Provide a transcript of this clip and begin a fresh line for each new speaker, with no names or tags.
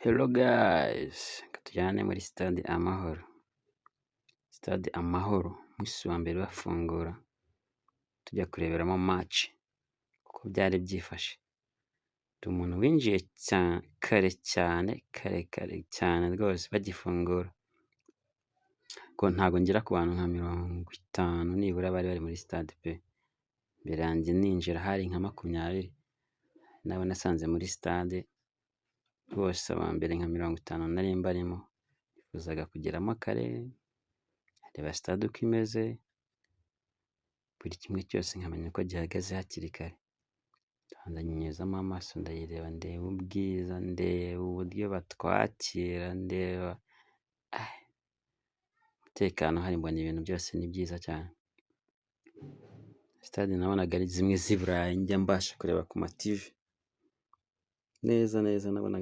Hello guys, reka tujyane muri Stade Amahoro. Stade Amahoro umunsi wa mbere bafungura, tujya kureberamo match uko byari byifashe. Ndi umuntu winjiye kare cyane, kare kare cyane rwose bagifungura. Ntabwo ngera ku bantu nka 50 nibura bari bari muri stade pe! Imbere yanjye ninjira hari nka 20, n'abo nasanze muri stade bose aba mbere nka 50 nari mbarimo, nifuzaga kugeramo kare, nkareba stade uko imeze, buri kimwe cyose nkamenya uko gihagaze hakiri kare. Ndabanza nyinyuzamo amaso ndayireba, ndeba ubwiza, ndeba uburyo batwakira, ndeba umutekano uhari, mbona ibintu byose ni byiza cyane. Stade nabonaga ari zimwe z'i Burayi njya mbasha kureba ku ma TV, neza neza nabonaga.